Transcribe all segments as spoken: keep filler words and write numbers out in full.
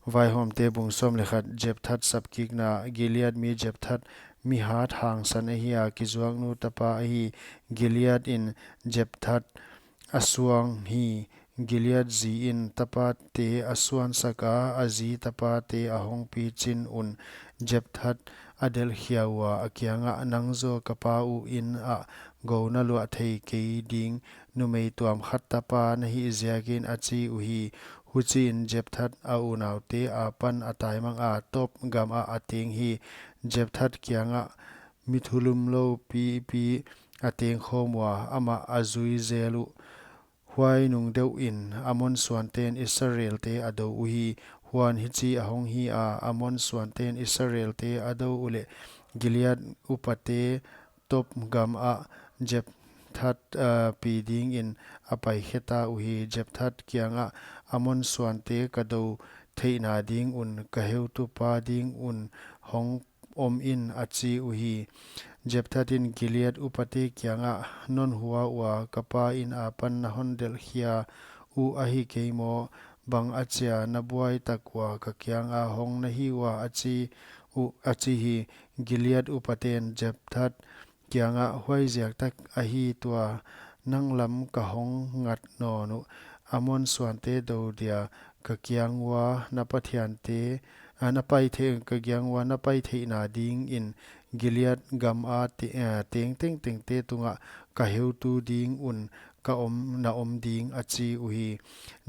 Vaihawmte bung sawm leh khat. Jephtha sapkikna. Gilead mi Jephtha mi hat hangsan ahi a, kizuaknu tapa ahi. Gilead in Jephtha a suang hi. Gilead zi in tapate a suansak a, a zi tapate a hongpi chin un Jephtha a delhkhia ua, a kiangah, "Nang zaw ka pa uh inn ah gou na luah thei kei ding, numei tuam khat tapa na hih ziakin," a chi uhi. Huchiin Jephtha a unaute apan a taimang a, Tob gam ah a teng hi. Jephtha kiangah mi thulumlou pipi a teng khawm ua, amah a zui zel uh. Huai nung deuh in Amon suanten Israelte a dou uhi. Huan hichi a hong hi a, Amon suanten Israelte a dou uleh Gilead upate Tob gam ah Jephtha, ah, pi dingin a pai kheta uhi. Jephtha kiangah, "Amon suante ka dou theihna ding un, ka heutupa ding un hong om in," a chi uhi. Jephtha in Gilead upate kiangah, "Non hua ua, ka pa inn apan na hon delhkhia uh ahi kei maw? Bang achia na buai tak ua ka kianga hong na hi ua?" a chi uh, a chi hi. Gilead upaten Jephtha kiangah, "Huaiziak tak ahi tua, nang lam ka hong ngat nawn uh. Amon suante dou dia ka kiang ua na Pathiante, ah, na pai thei, ka kiang ua na pai theihna dingin Gilead gam a te, ah, teng tengtengte tungah ka heutu ding un ka om, na om ding," a chi uhi.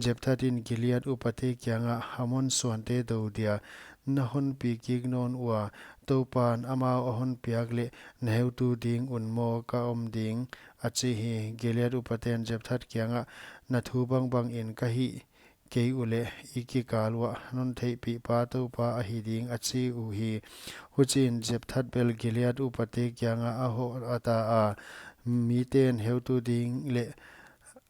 Jephtha in Gilead upate kiangah, "Amon suante dou dia na hon pi kik nawn ua, Toupan amau a hon piak leh na heutu ding un maw ka om ding?" a chi hi. Gilead upaten Jephtha kiangah, "Na thu bangbangin ka hih kei uleh i kikal uah non theihpihpa Toupa ahi ding," a chi uhi. Huchiin Jephtha bel Gilead upate kiangah a hoh a ta a, miten heutu ding leh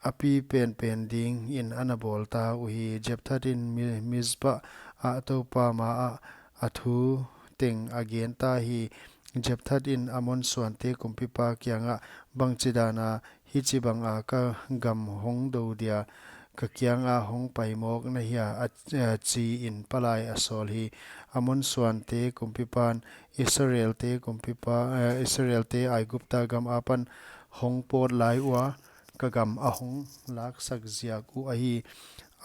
a pi penpen dingin ana bawl ta uhi. Jephtha in Mi-, Mizpah ah Toupa maah a thu teng a gen ta hi. Jephtha in Amon suante kumpipa kiangah, "Bangchidana hichibanga ka gam hong dou dia ka kianga hong pai mawk na hia?" a, a chiin palai a sawl hi. Amon suante kumpipan, "Israelte kumpipa, eh, Israelte Aigupta gam apan hong pawt lai ua ka gam a hong laksak ziak uh ahi.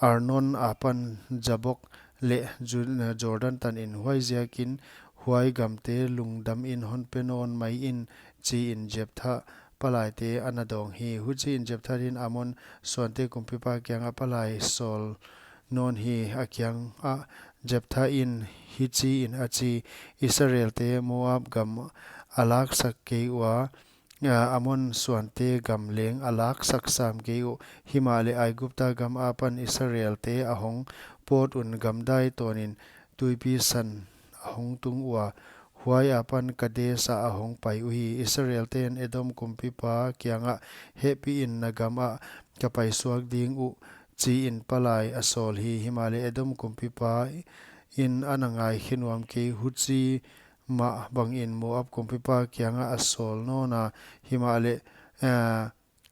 Arnon apan Jabok leh Ju-, Jordan tanin, huaiziakin huai gamte lungdamin hon pe nawn mai in," chiin Jephtha palaite ana dawng hi. Huchiin Jephtha in Amon suante kumpipa kiangah palai sawl nawn hi. A kiangah Jephtha in hichiin a chi, "Israelte Moab gam a laksak kei ua, a, Amon suante gam leng a laksak sam kei uh. Himahleh Aigupta gam apan Israelte a hong pawt un gamdai tawnin Tuipi San a hong tung ua, huai apan Kades ah a hong pai uhi. Israelten Edom kumpipa kiangah, 'Hehpihin na gam ah ka paisuak ding uh,' chiin palai a sawl hi. Himahleh Edom kumpipa in ana ngaikhe nuam kei, huchi mah bangin Moab kumpipa kiangah a sawl nawn a, himahleh, eh,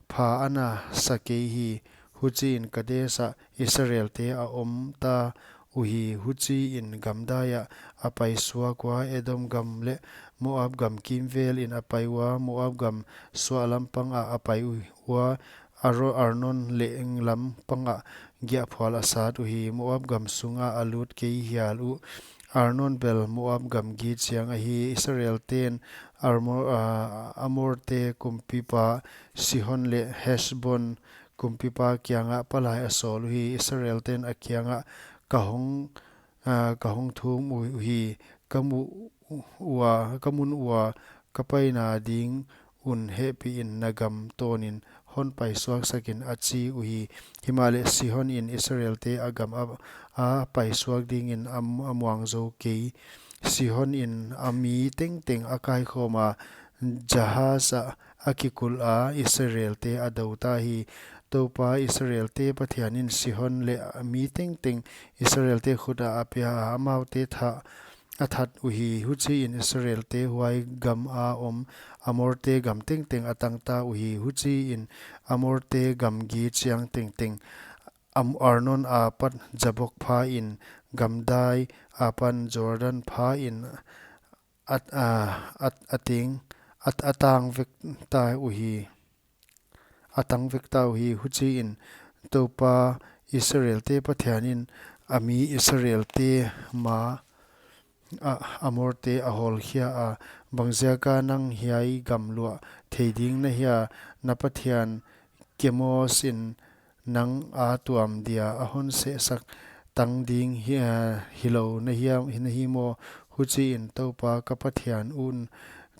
pha ana sa kei hi. Huchiin Kades ah Israelte a om ta uhi. Huchiin gamdai ah a paisuak ua, Edom gam leh Moab gam kimvelin a pai ua, Moab gam suahlam pangah a pai ua, Aro-, Arnon leng lam pangah giahphual a sat uhi. Moab gam sungah a lut kei hial uh. Arnon bel Moab gam gi chiang ahi. Israelten Armo-, ah, Amorte kumpipa Sihon leh Hesbon kumpipa kiangah palai a sawl uhi. Israelten a kiangah, 'Ka hong, ah, ka hong thum uhi, ka mu ua, ka mun ua ka paina ding un hehpihin na gam tawnin hon paisuaksak in,' a chi uhi. Himahleh Sihon in Israelte a gam a, a paisuak dingin a, a muang zou kei. Sihon in a mi tengteng a kaikhawm a, Jahaz ah a kikulh a, Israelte a dou ta hi. Toupa Israelte Pathian in Sihon leh a mi tengteng Israelte khut ah a pia a, amaute that a that uhi. Huchiin Israelte huai gam a om Amorte gam tengteng a tang ta uhi. Huchiin Amorte gam gi chiang tengteng, Am-, Arnon apat Jabok phain gamdai apan Jordan pha in a, a, a, a teng, a, a tang vek ta uhi, a tang vek ta uhi. Huchiin Toupa Israelte Pathian in a mi Israelte ma ah Amorte a hawlkhia a, bangziaka nang hiai gam luah thei ding na hia? Na pathian Kemos in nang a tuam dia a hon sehsak tang ding hi, hilou na hia, na hi maw? Huchiin Toupa ka Pathian un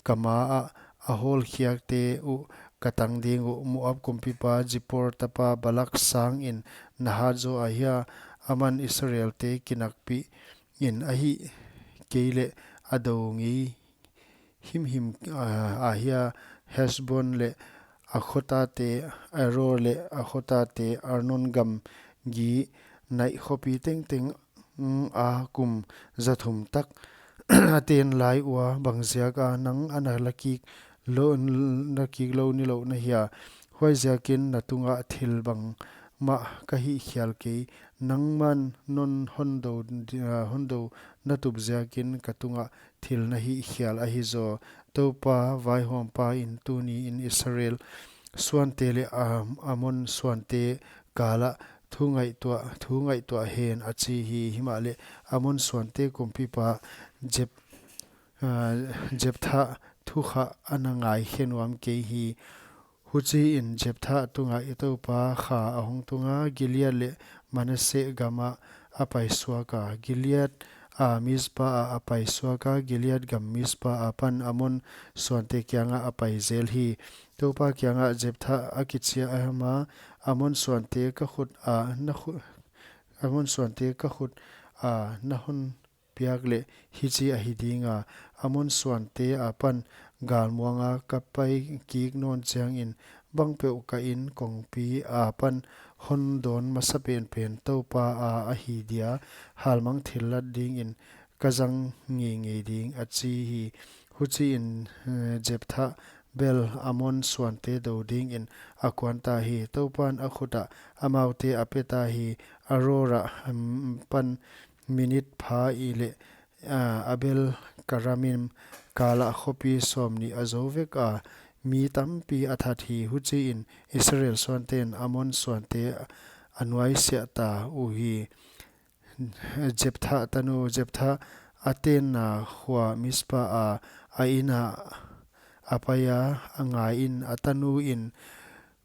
ka ma ah a hawlkhiakte uh ka tang ding uh. Moab kumpipa Zippor tapa Balak sangin na hat zaw ahia? Aman Israelte kinakpih in ahihkeileh a dou ngei himhim, ah, ahia? Hesbon leh a khotate, Aroer leh a khotate, Arnon gamgi naih khopi tengteng, mm, a kum zathum tak a ten lai ua, bangziaka nang ana la kik lou, la kik lou nilouh na hia? Huaiziakin na tungah thil bangmah ka hihkhial kei. Nangman non hon dou, ah, hon dou na tup ziakin ka tungah thil na hihkhial ahi zaw. Toupa vaihawmpa in tuniin Israel suante leh, ah, Amon suante kala thu ngaihtuah, thu ngaihtuah hen, a chi hi. Himahleh Amon suante kumpipa Jep-, ah, Jeptha thu kha ana ngaikhe nuam kei hi. Huchiin Jeptha tungah i Toupa kha a hong tunga, Gilead leh Manasseh gamah a paisuaka. Gilead a Mizpa ah a paisuaka, Gilead gam Mizpa apan Amon suante kiangah a pai zel hi. Toupa kiangah Jeptha a kichiam a, Amon suante ka khut ah na khu-, Amon suante ka khut ah na hon piak leh hichi ahi dinga, Amon suante apan galmuanga ka pai kik nawn chiangin, bangpeuh ka in kongpi apan hon dawn masa penpen Toupa a ahi dia, halmang thillat dingin ka zang ngeingei ding, a chi hi. Huchiin, eh, Jeptha bel Amon suante dou dingin a kuan ta hi. Toupan a khut ah amaute a pe ta hi. Aroer ah, um, pan minit pha i leh, ah, Abel Keramim kala khopi sawmnih a zou vek a, mi tampi a that hi. Huchiin Israel suanten Amon suante a nuaisiah ta uhi. Jeptha tanu, Jeptha a tenna khua Mizpa a, a inn ah a pai a, a ngaiin a tanu in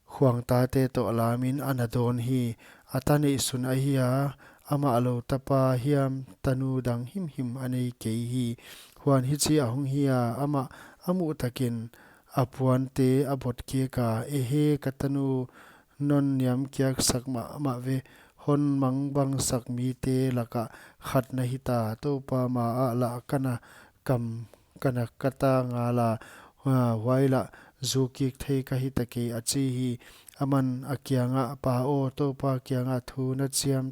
khuangtate toh lamin ana dawn hi. A ta neihsun ahi a, amah lou tapa hiam tanu dang himhim a nei kei hi. Huan hichi ahong hi a, amah a muh takin a puante a bot kek a, ehe, ka tanu, non niamkiaksak mahmah ve, hon mangbangsak mite lakah khat na hita, Toupa ma ah lah ka na kam, ka na ka ta ngala, ah, huai lah zu kik thei ka hita kei, a chi hi. Aman a kiangah, Pa aw, Toupa kiangah thu na chiam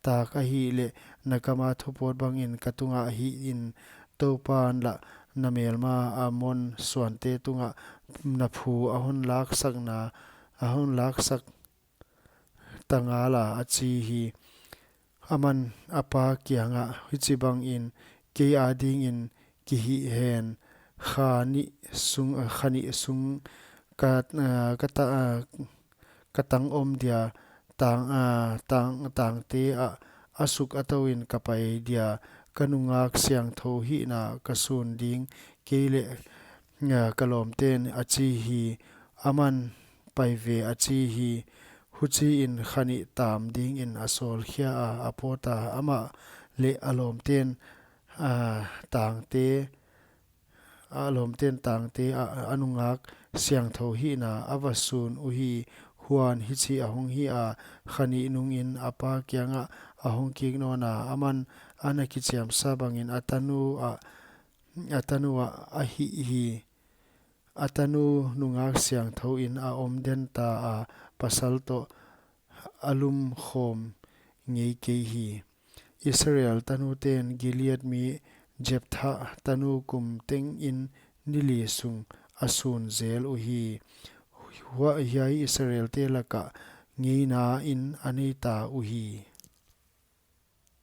tak ahihleh, na kama thupawt bangin ka tungah hihin, Toupan lah na melma Amon suante tungah na phu a hon laksakna, a hon laksak ta ngala, a chi hi. Aman a pa kiangah, Hichibangin kei adingin kihih hen, kha nih sung, kha nih sung ka, ah, ka ta, ah, ka tang om dia, tang, ah, tang, tangte ah a suk a touin ka pai dia, ka nungak siangthou hihna ka sun ding, kei leh, ah, ka lawmten, a chi hi. Aman pai ve, a chi hi. Huchiin kha nih tam dingin a sawlkhia a, a pawt a, amah leh a lawmten, ah, tangte, a lawmten tangte ah a nungak siangthou hihna a va sun uhi. Huan hichi ahong hi a, kha nih nungin a pa kiangah ahong kik nawn a, aman ana kichiamsa bangin a tanu ah, a tanu ah a hih hi. A tanu nungak siangthouin a om den ta a, pasal toh a lumkhawm ngei kei hi. Israel tanuten Gilead mi Jeptha tanu kum tengin ni li sung a sun zel uhi. Hua-, hiai Israelte lakah ngeinain a nei ta uhi.